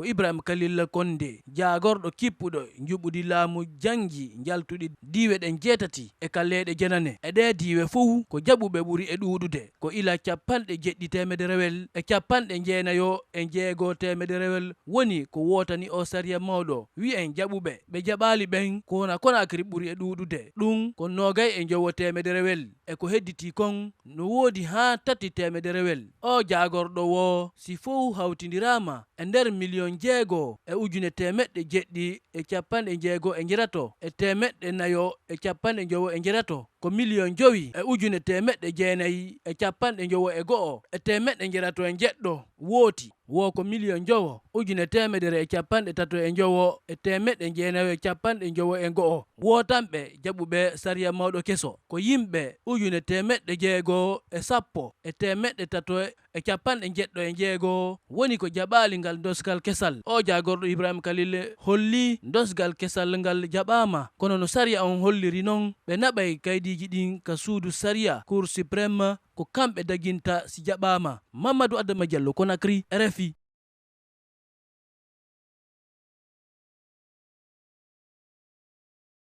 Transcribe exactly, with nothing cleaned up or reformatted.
ko Ibrahim Kalil Konde, jaagorɗo kippuɗo njuɓɓudi laamu janngi njaltuɗi diiwe ɗen jeetati e ka leeɗe jenane. E ɗee diiwe fow, ko jaɓuɓe ɓuri e ɗuuɗude, ko ila cappanɗe jeɗɗi teemederewel e cappanɗe jeenayo e jeego teemederewel woni ko wootani oo sariya mawɗo. Wi'en jaɓuɓe ɓe jaɓaali ɓen, ko wona Konaakiri ɓuri e ɗuuɗude, ɗun ko noogay e njowo teemederewel. E ko hedditii kon, no woodi haa tati teemederewel. Oo jaagorɗo woo, si fow hawtindiraama, e nder miliyon jeego e ujune teemeɗɗe jeɗɗi e cappanɗe jeego e njerato e teemeɗɗe nayo e cappanɗe njowo e njerato, ko miliyon jowi e ujune teemeɗɗe jeenay e cappanɗe njowo e go'o e teemeɗɗe njerato e njeɗɗo wooti. Woo ko miliyon njowo, ujune teemedere e cappanɗe tato e njowo e teemeɗɗe jeenayo e cappanɗe njowo e go'o wootanɓe jaɓuɓe sariya mawɗo keso. Ko yimɓe ujune teemeɗɗe jeego e sappo e teemeɗɗe tato e cappanɗe jeɗɗo e jeego woni ko jaɓaali ngal dosgal kesal. Oo jaagorɗo Ibrahim Kalil holli dosgal kesal ngal jaɓaama, kono no sariya on holliri non, ɓe naɓay kaydiiji ɗin ka suudu sariya, Cour suprême, ko kamɓe daginta si jaɓaama. Mamadou Adama Diallo, Conakry, R F I.